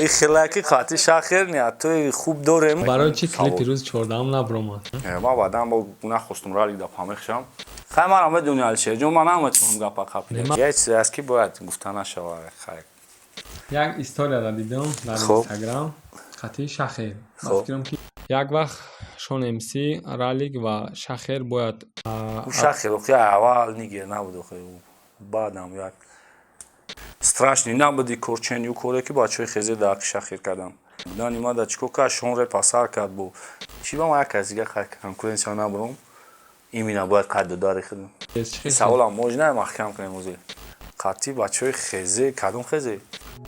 Хелаки қати шахер ниятои хуб дорем. Барои чӣ клипи рӯзи 14-ум набуромад? Ман баъдан бо нахостум ралик да памехшам. Хай, манам медони, Алишерҷон, ман наметавонам гапа қапида. Як чизе аст, ки бояд гуфта нашавад, хай. Як историяро дидам дар Инстаграм қати Шахер. Ман фикрам, ки як вақт Шон МС, Ралик ва Шахер бояд Ӯ Шахер охи аввал нигер набуд, охи баъдам як страшный набуди корчени ӯ коре, ки бачаҳои хезе дар ҳаққи Шахер кардам. Будани ма да чӣ кор кард? Шон реп асар кард бо чӣ ба ман як кас дига конкуренция набурам. Имина бояд қад додари худам. Саволам можно маҳкам кунем ҳозир? Қатъи бачаҳои хезе, кадом хезе?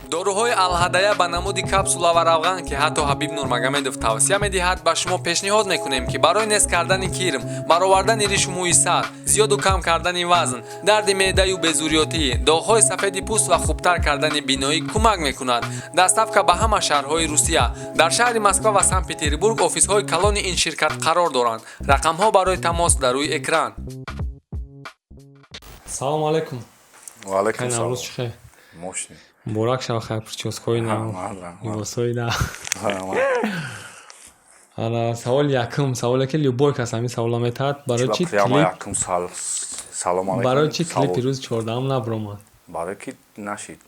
Доруҳои Алҳадая ба намуди капсула ва равған, ки ҳатто Ҳабиб Нурмагомедов тавсия медиҳад, ба шумо пешниҳод мекунем, ки барои нест кардани кирм, баровардани ришу мӯи сар, зиёду кам кардани вазн, дарди меъдаю безурётӣ, доғҳои сафеди пӯст ва хубтар кардани биноӣ кӯмак мекунад. Доставка ба ҳама шаҳрҳои Русия. Дар шаҳри Москва ва Санкт Петербург офисҳои калони ин ширкат қарор доранд. Рақамҳо барои тамос дар рӯи экран. Салому алайкум. Ваалайкум Кай, салом. Наврӯз чӣ хел? Мощный. Муборак шава. Хай, прическаҳои нав, либосҳои нав. Ана, саволи якум, саволе, ки любой кас ҳамин савола метаҳад: барои чӣ Прямо клип якум салом алайкум. Барои чӣ клипи Савол. рӯзи 14-ум набуромад? Барое ки нашид.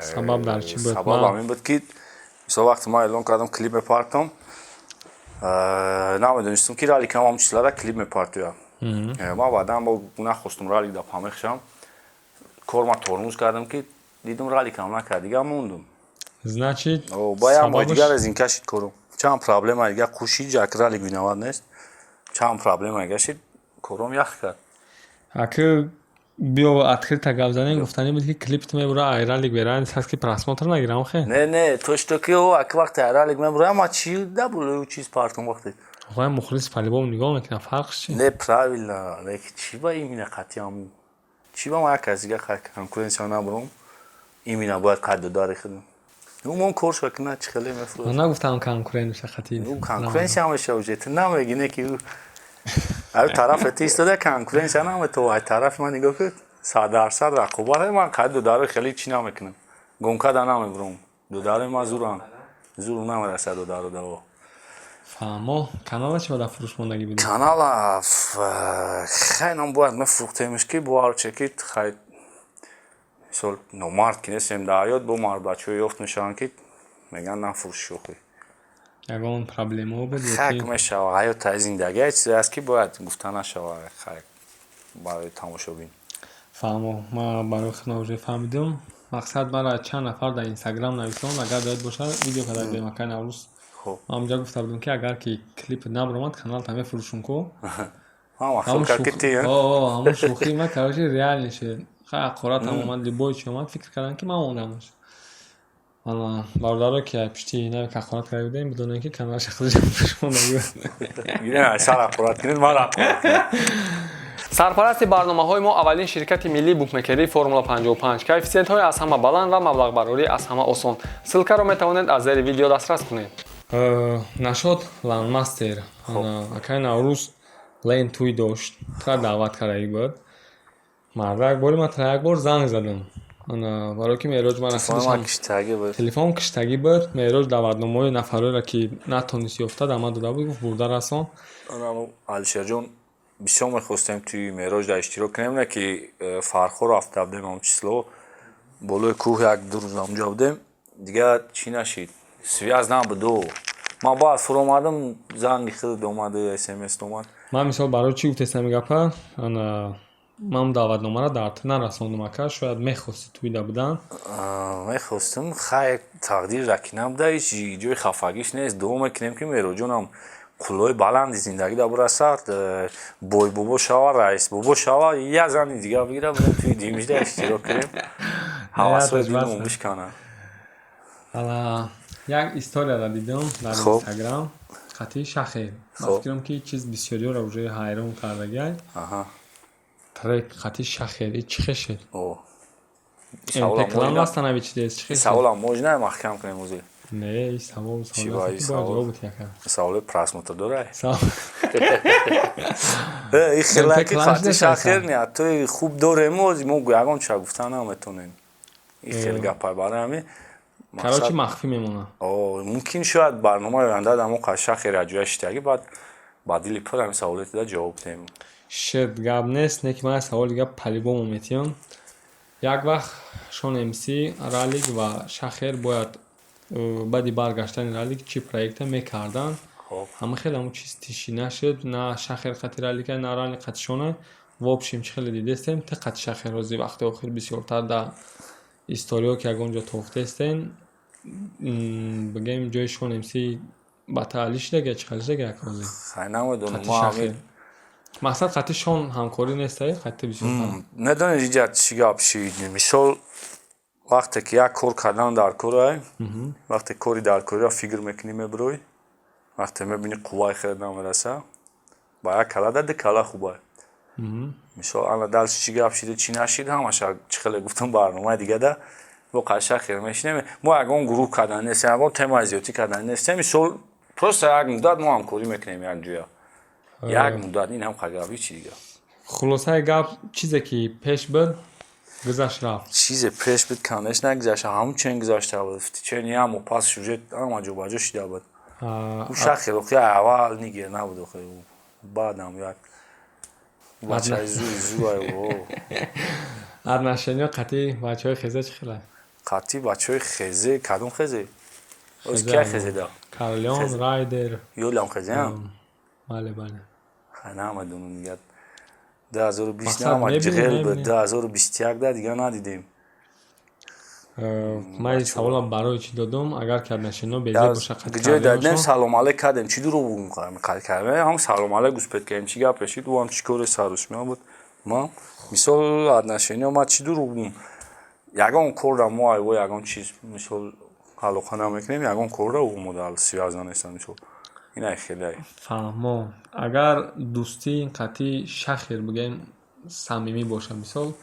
Сабаб дар чӣ буд? Сабаб ҳамин буд, ки мисол вақте ман эълон кардам, клип мепартом, намедонистам, ки раликам ҳам чизлара клип мепартояд. Ман баъдан бо нахостум ралик да памехшам. Кор ман тормоз кардам, ки дидум, раликам накард, дига мондум. Значит, Ба як моҳи сабабаш дигар резинка шид корум. Чанд проблема дига қушид, ҷак ралик виноват нест. Чанд проблема дига шид, кором ях кард. Аки биё, открыто гап занем. Гуфтанӣ буд, ки клипт мебура, ай ралик бера ҳаст, ки просмотр нагирам, хе? Не, то что ки о аки вақте ралик мебура, ма чи дабулу чиз партум вақте. Охоя, мухлис по-любому нигоҳ мекунад, фарқш чи? Не, правильно, лекин чи ба имина қатъи ҳаму? Чи ба ман як кас дига конкуренция набурам? Имина бояд қад додари худам. Ӯ мон коршо кина, чи хеле мефурӯшад. Ман нагуфтам конкурент меша қатъи. Ӯ конкуренция меша уже, ту намеги, не ки ӯ ай тарафи ту истода конкуренция намето, ай тарафи ман нигоҳ кун, 100% рақобат. Ман қад додари хеле чӣ намекунам. Гонка да намебурам. Додари ман зурам. Зур намерасад додару даво. Фаҳмо. Канала чи ба дар фурӯш мондагӣ будӣ? Канала хайнам бояд мефурӯхтемш, ки бо ҳарче ки хай, мисол, номард ки нестем дар ҳаёт, бо мардбачаҳо ёфт мешаванд, ки мегӯянд, нафурӯши охи. Ягон проблемао буд ё Хак ки мешава, ҳаёт, зиндагӣ як чизе аст, ки бояд гуфта нашава, хай, барои тамошобин. Фаҳмо, ман барои худам уже фаҳмидум. Мақсад, мара чанд нафар дар Инстаграм нависон, агар дояд бошад, видео карда будем, акай Наврӯз. Ман онҷа гуфта будам, ки агар ки клип набаромад, каналта мефурӯшум ку. Ҳам кард ки ти Ҳамон шӯхӣ ма, короче, реально шуд. Хай, ҳақоратам омад, любой чи омад, фикр кардам, ки ман мондамаш. Ана, бародаро, ки пишти нави ҳақорат карда будем, бидонем, ки каналаша худашам фурӯш мондагӣ. Сар ҳақорат кунед, ман ҳақорат кунед. Сарпарасти барномаҳои мо аввалин ширкати миллии букмекерии Формула 55. Коэффисиентҳои аз ҳама баланд ва маблағбарорӣ аз ҳама осон. Ссылкаро метавонед аз зери видео дастрас кунед. Нашод Ландмастер, акай Наврӯз лен туй дошт, тра даъват кардагӣ буд. Марда, як бори ман тра як бор занг задам, барое ки Меъроҷ мана телефон киштагӣ буд. Меъроҷ даъватномаҳои нафароеро, ки натонист ёфта, дар ман дода буд, гуфт, бурда расон. Алишерҷон, бисёр мехостем туи Меъроҷ дар иштирок кунем, не ки Фархо рафта будем, ҳамон число болои кӯҳ як ду рӯз ҳамонҷо будем, дигар чӣ нашид, связь набуду. Ман баъд фуромадам, занги худ омаду, СМС омад. Ман, мисол, барои чӣ гуфтестам ин гапа? Ана, ман даъватномаро дар ту нарасондум, ака, шояд мехости туида будан. Мехостум, хай, тақдир раки набуда, ҳеҷ ҷои хафагиш нест. Дуо мекунем, ки Меъроҷонам қуллои баланди зиндагӣ да бирасад, бойбобо шава, раисбобо шава, як зани дигар бигира, будем туи димижда иштирок кунем, ҳавасҳои дилмон бишканад. Ала, як историяро дидам дар Инстаграм қатъи Шахер. Ман фикрам, ки чиз бисёриёро уже ҳайрон кардагиай. Трек қатъи Шахер чӣ хешед? Клан настанави чи дест, чӣ хешед? Саволам можно маҳкам кунем ҳозир? Не, ин савол савол ҷавоб яка. Саволи просмотр дорай. И хелаки қатъи Шахер ниятҳои хуб дорем, мо ягон ча гуфта наметонем. И хеле гапай, барои ҳамин. Короче, махфӣ мемонад. Мумкин, шояд барномаи оянда дамо шахи раҷоя шидаги, баъд ба дили пур ҳамин саволотида ҷавоб диҳем. Шит, гап нест, не ки ман саволи дига по-любому метиҳам. Як вақт Шон МС, Ралик ва Шахер бояд баъди баргаштани Ралик чӣ проекта мекарданд. Ҳама хеле ҳамун чиз тиши нашуд, на Шахер қати Ралика, на Ралик қати Шона. В общем, чӣ хеле дидестем, ти қати Шахер ҳози вақти охир бисёртар дар историҳо, ки ягон ҷо тофтестен, бигем, ҷои Шон МС ба тааллӣ шудага, чӣ хел шудага як ҳозир? Хай, намедонам. Қати Шахер. Мақсад, қати Шон ҳамкорӣ нестае, қати бисёртар. Медонед, иҷа чӣ гап шид? Мисол, вақте ки як кор кардан дар корай, вақте кори дар кориро фикр мекунӣ, мебирой, вақте мебинӣ қувваи хеле намераса, ба як кала да ду кала хубай. Мисол, ана дальше чӣ гап шида, чӣ нашид, ҳамаша, чӣ хеле гуфтам, барномаи дига да бо қашахер мешинем. Мо ягон гурӯҳ кардан нестем, ягон темаи зиёдтӣ кардан нестем. Мисол, просто як муддат мо ҳамкорӣ мекунем якҷоя, як муддат, ин ҳам гап, ҳичи дига. Хулосаи гап, чизе ки пеш буд, гузашт, рафт. Чизе пеш буд, конечно, гузашта, ҳамун чен гузашта буд, чен як моҳ пас сюжет ҳама ҷобаҷо шида буд. Ӯ шахи охи аввал нигер набуд охи, баъдам як бачаи зури зурай. Отношения қатъи бачаҳои хезе чӣ хела? Қатъи бачаҳои хезе? Кадом хезе? Кия хезе да? Карлеон, Райдер. Ёлам хезеам? Бале. Намедонам, дига 2020 ҳама ҷиғел буд, 2021 да дига надидем. Ман саволам барои чӣ додум? Агар ки отношениҳо безеб боша. Ҷои дадем, салом алейк кардем, чӣ дурӯғ бугум? Кардем, ҳам салом алейк успеть кардем, чӣ гап решид, ӯ ҳам чӣ кори сарус меомад. Ма мисол, отношениҳо, ма чӣ дурӯғ бугум? Ягон корра мо айво ягон чиз, мисол, алоқа намекунем, ягон корра ӯ мо связан нестам, мисол, инай хеле. Фаҳмо. Агар дӯстӣ қатъи Шахер, бигӯем, самимӣ боша, мисол,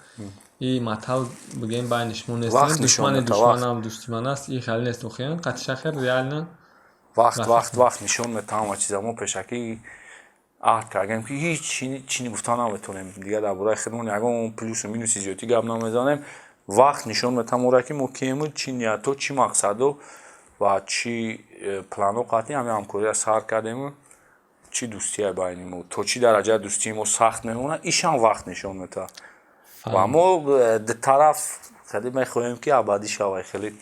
и матал, бигӯем, байни шумо нест, душмани душманам дӯсти ман аст, и хеле нест охиран қатъи Шахер реально? Вақт нишон метаҳам ҳама чиза. Мо пешакӣ аҳд кардем, ки ҳеҷ чӣ гуфта наметавонем дигар дар бораи худмон, ягон плюсу минуси зиёдӣ гап намезанем. Вақт нишон метаҳам ора, ки мо киему, чӣ ниятҳо, чӣ мақсадҳо ва чӣ планҳо қатъи ҳамин ҳамкориро сар кардему, чӣ дӯстие байни мо, то чӣ дараҷа дӯстии мо сахт мемонад, ишам вақт нишон метаҳад. Ва мо дутараф хеле мехоҳем, ки абадӣ шавад, хеле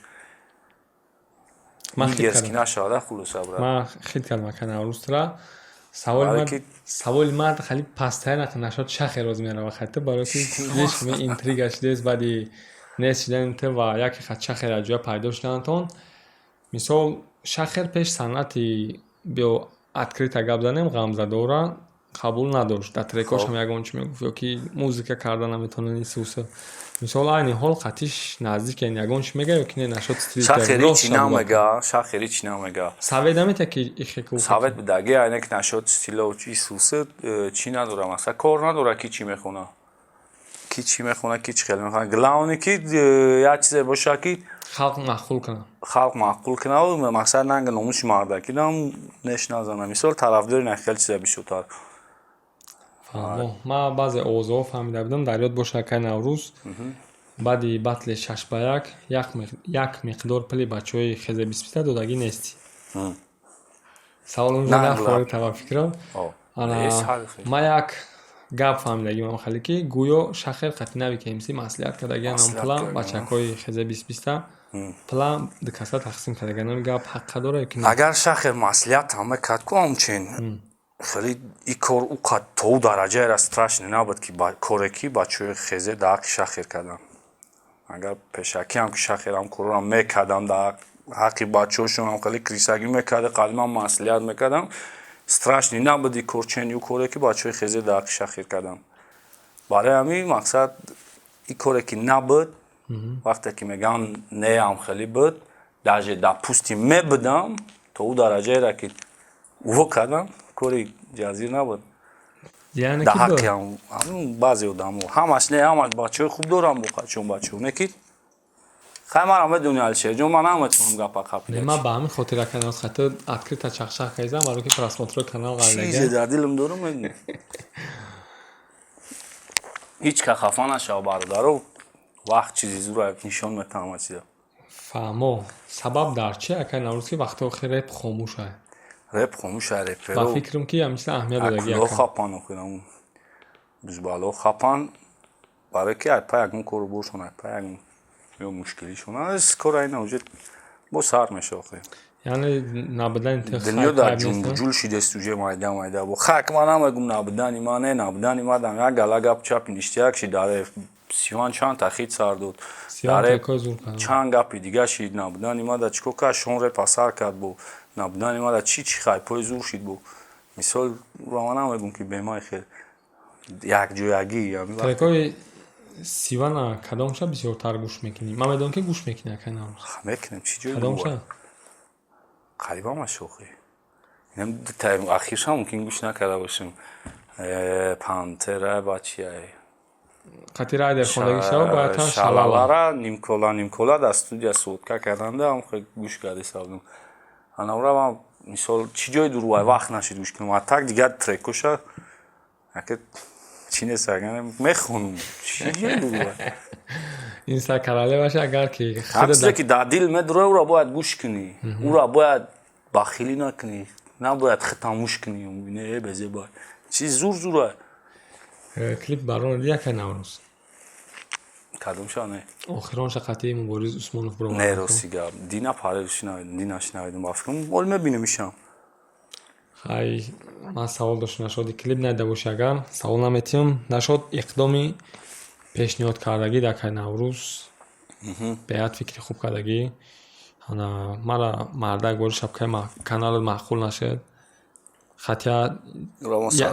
герски нашавад, хулоса, брат. Ман хит кардам, ака Наврӯзтра. Саволи ман хеле пасттарин нашод, Шахер роз мерава хатта, барои ки ҳеҷ интрига шудест баъди нест шудани ту ва яке хат Шахер аз ҷоя пайдо шуданатон. Мисол, Шахер пеш санъати, биё открыто гап занем, ғамзадора қабул надошт, дар трекошам ягон чӣ мегуфт ё ки музыка карда наметавонад, исуса. Мисол, айни ҳол қатиш наздик, ягон чӣ мега ё ки не нашод? Шахер ҳичи намега, Шахер ҳичи намега. Совет наметиҳад, ки ихеку? Совет бидаги, айне ки нашод стило исуса чӣ надора, масалан, кор надора, ки чӣ мехона, ки чӣ мехона, ки чӣ хеле мехона. Главное, ки як чизе боша, ки халқ маъқул кунад. Халқ маъқул кунад, мақсад, нанга номуси мардакӣ дам неш назана. Мисол, тарафдори на хеле чиза бисёртар. Фаҳмо. Ман баъзе овозҳо фаҳмида будам, дар ёд боша, акай Наврӯз, баъди батли 6 ба 1 як миқдор пули бачаҳои хезе биспита додагӣ нестӣ. Савол унҷо нафорид, ба фикрам. Ман як гап фаҳмидагим хеле, ки гӯё Шахер қати нави КМС маслиҳат кардагиан, пула бачакҳои хезе бисписта пула дукаса тақсим кардагиан. Ин гап ҳаққа дора ё ки не? Агар Шахер маслиҳат ҳама кард ку, ҳамчен хеле и кор ӯ қад то ӯ дараҷаеро страшный набуд, ки коре ки бачаҳои хезе дар ҳаққи Шахер карданд. Агар пешакиам ки Шахер ҳам корро мекардам, дар ҳаққи бачаҳошонам хеле крысагӣ мекарда, қадиман маслиҳат мекардам, страшный набуд и кор, чен ю коре ки бачаҳои хезе дар ҳаққи Шахер карданд. Барои ҳамин мақсад, и коре ки набуд, вақте ки мегӯям, неам хеле буд, даже дар пӯсти мебудам, то ӯ дараҷаеро ки ӯво кардам, кори ҷазир набуд. Дар ҳаққи баъзе одамо, ҳамаш не, ҳамаш бачаҳои хуб дорам, боқачон бачаҳо не, ки хай мара медони, Алишерҷон, ман наметавонам гапа қапида. Ман ба ҳамин хотир аканам хато открыто чақчақ кардам, барои ки просмотрҳои канал чизе дар дилам дорам, мегӯм. Ҳеҷ ка хафа нашав, бародаро, вақт чизи зура нишон метаҳам ҳама чиза. Фаҳмо, сабаб дар чи, акай Наврӯз, ки вақти охир реп хомӯш ай? Реп хомӯш ай. Ба Реперо фикрам, ки ҳамин чиза аҳамият додагӣ, акуло ака. Хапан, охирам бузбало хапан, барое ки ай пай ягон кору боршон, ай пай ягон ё мушкилишон кор айна уже бо сар меша охир. Яъне набудани ту Дунё дар хайп нест, а? ҷунбуҷул шидест уже, майда майда бо хак. Ман намегум набудани ман, не, набудани ман дам як гала гап чапи ништяк шид. Дар Сиван чанд та хит сар дод. Сиван Дар реп трекҳои зур кард. Чанд гапи дига шид. Набудани ман да чӣ кор кард? Шон реп асар кард. Бо набудани ман да чӣ хайпҳои зур шид. Бо мисол, ман намегум, ки бемай хел якҷоягӣ ҳамин вақт. Трекҳои Сивана кадомша бисёртар гӯш мекунӣ? Ман медонам, ки гӯш мекунӣ, акай Наврӯз. Мекунем, чӣ ҷои. Кадомша? Қариб ҳамаш охи. Инам дута ахирша мумкин гӯш накарда бошем. Пантера ба чиай. Қати Райдер хондагӣ шава, бояд шалала. Шалалара нимкола нимкола дар студия сводка карданда ам хел гӯш карда савдум. Анавра ман, мисол, чӣ ҷои дурвай вақт нашид гӯш кунам. А так дигар трекоша ака чӣ нест, агар мехонум, чӣ ҷои дурвай. Инса королеваша, агар ки Ҳар чизе ки дар дил медура, ӯро бояд гӯш кунӣ, ӯро бояд бахилӣ накунӣ, набояд хитамӯш кунӣ. Не, безебай, чиз зур зура. Клип барон диди, акай Наврӯз? Кадомша, не? Охиронша қатъи Мубориз Усмонов Не, баромад. рости гап, дина пареши навидум, динаш навидум, ба фикрам, ҳол мебинем ишам. Хай, ман савол дошта, нашоди клип надида бошӣ, агар савол наметиҳам. Нашод иқдоми пешниҳод кардагӣ дар акай Наврӯз, беҳад фикри хуб кардагӣ. Ана мара мардак бори шабакаи каналат маъқул нашуд, хатя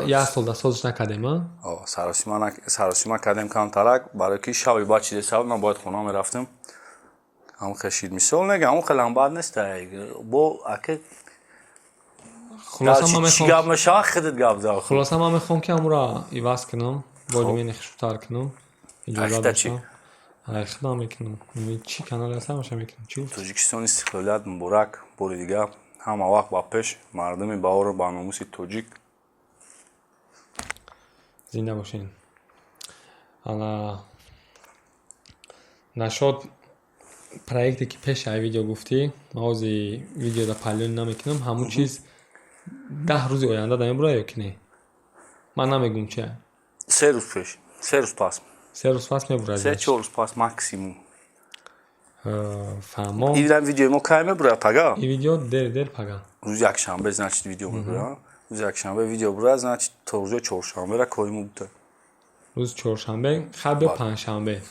як сол да созиш накардем, а? Саросима кардем камтарак, барое ки шаби баъд чизе сабаб ман бояд хона мерафтем. Ҳам хешид, мисол, нега ҳамон хелам бад нест бо аке. Хулоса, ман чӣ мехоҳам гап мешавад, худат гап зад. Хулоса, ман мехоҳам, ки ҳамура иваз кунам, более-менее хушрӯтар кунам, иҷозат Ахта чӣ? боша. Ай, худам мекунам. Чӣ канал аст, ҳамаша мекунам. Чӣ гуфт? Тоҷикистон истиқлолият муборак бори дигар, ҳама вақт ба пеш, мардуми баору ба номуси тоҷик. Зинда бошен. Ана нашод проекте, ки пеш ай видео гуфтӣ, ман ҳози видеода палён намекунам. Ҳамун чиз 10 рӯзи оянда да мебурад ё ки не? Ман намегум чи. 3 рӯз пеш, 3 рӯз пас. 3 рӯз пас мебурад? 3-4 рӯз пас максимум. Фаҳмо. Ин видеои мо кай мебурад, пага? Ин видео дер дер пага. Рӯзи якшанбе, значит, видео мебурад. Рӯзи якшанбе видео бурад, значит, то рӯзи чоршанбера кори мо буда. Рӯзи чоршанбе, хай, биё панҷшанбе,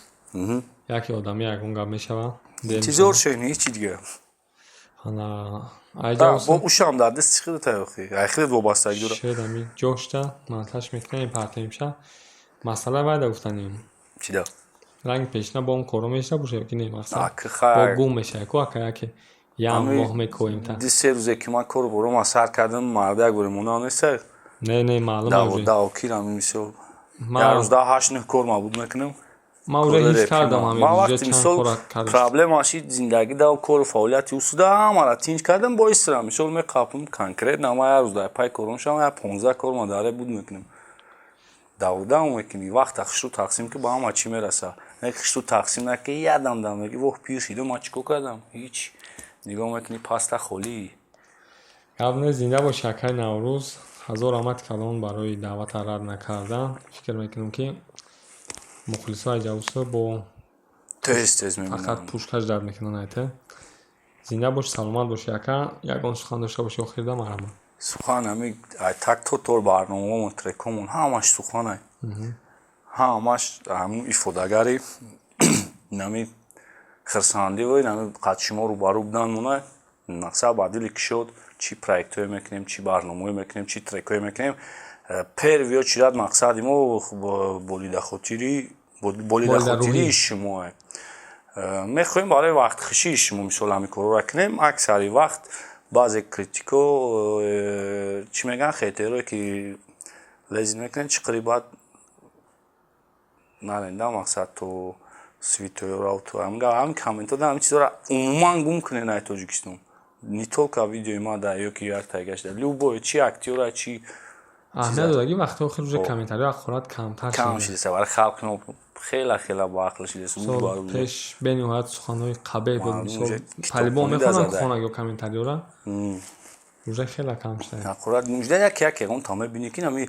яке одами ягон гап мешава. Интизор шен, ҳечи дига. Ана. Бо ушам дар дасти худат охи, ай худат вобастагӣ дорад. Шед, ами ҷошта монтаж мекунем, партемша. Масъала вайда гуфтанем. Чида? Ранги пешина бо он коро меша боша ки не, мақсад Ак, хай. бо гум меша ку, ака, яке ям моҳ мекоем та. 2-3 рӯзе ки ман кору бором сар кардам, марда як бори монда неста. Не, не, маълум уже. Давокирам, мисол, як рӯз да ҳашт нӯҳ кор мабуд мекунам. Ман уже ҳис кардам ҳамин. Ман вақти, мисол, проблема шид зиндагӣ да кору фаъолияти усуда ҳамара тинҷ кардам, боисрам, мисол, меқапам конкретно. Ман як рӯз дар пай кором шавам, як 15 кор ма даре буд мекунем. Давдам мекунӣ, вақта хишту тақсим ки, ба ҳама чӣ мераса. Не, хишту тақсим наки, ядам дам меги: «Воҳ, пир шидам, ман чӣ кор кардам?» Ҳеч. Нигоҳ мекунӣ, паста холӣ. Гап не, зинда боши, акай Наврӯз. Ҳазор раҳмати калон барои даъвата рад накардан. Фикр мекунам, ки мухлисои ҷавусо бо Тез тез фақат мебинам. Пушкаш дард мекунанд, айта. Зинда боши, саломат боши, ака. Ягон сухан дошта боши охирда, марҳамат. Сухан ҳами ай так то тор барномаомон, трекомон, ҳамаш суханай, ҳамаш ҳамун ифодагари нами хирсандиву нами қад шумо рӯбарӯ будан монай. Мақсад, ба дили кишод, чӣ проектҳое мекунем, чӣ барномаое мекунем, чӣ трекҳое мекунем. Первый очередь мақсади мо болидахотирии шумоа. Мехоҳем барои вақтхушии шумо, мисол, ҳамин корҳоро кунем. Аксари вақт баъзе критико чӣ мегӯянд, хейтерое ки лезить мекунанд, чӣ қариб баъд наренда, мақсад, то свитоёрав, то ҳамин комментҳо, ҳамин чизҳоро умуман гум кунед. Ай Тоҷикистон, не только видеои ма да ё ки як тайгашда, любой, чи актёра, чи. Аҳамият додагӣ, вақти охир уже комментариҳо ҳақорат камтар. Кам шидеса, барои халқи мо. Хела хела ба ақл шидест. Мисол, пеш бениҳоят суханҳои қабеҳ буд. Мисол, талибон мехонанд хона ё комментариёра, уже хела кам шуда. Ҳақорат мужда як як ягон та мебинӣ, ки нами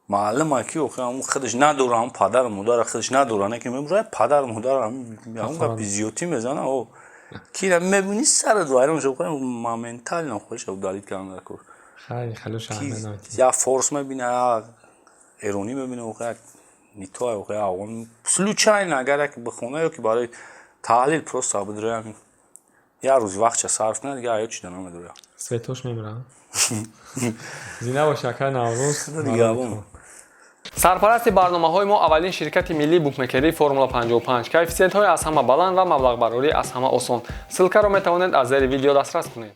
маълума, ки охи ҳамун худаш надора, ҳамун падару модара худаш надора, не ки мемура падару модар, ҳамун гапи зиёдтӣ мезана, о ки мебинӣ, сарат вайрон шуд, моментально худша удалить кардан дар кор. Хайли халош. Я форс мебина, я эронӣ мебина, охи як нито, охи афғон случайно агар як бихона ё ки барои таҳлил просто бидроям, як рӯз вақтша сарф кунад, дига аё чида намедорам. Светош мемирам. Зинда боши, акай Наврӯз. Дигарбон. Сарпарасти барномаҳои мо аввалин ширкати миллии букмекерии Формула 55, коэффисиентҳои аз ҳама баланд ва маблағбарорӣ аз ҳама осон. Ссылкаро метавонед аз зери видео дастрас кунед.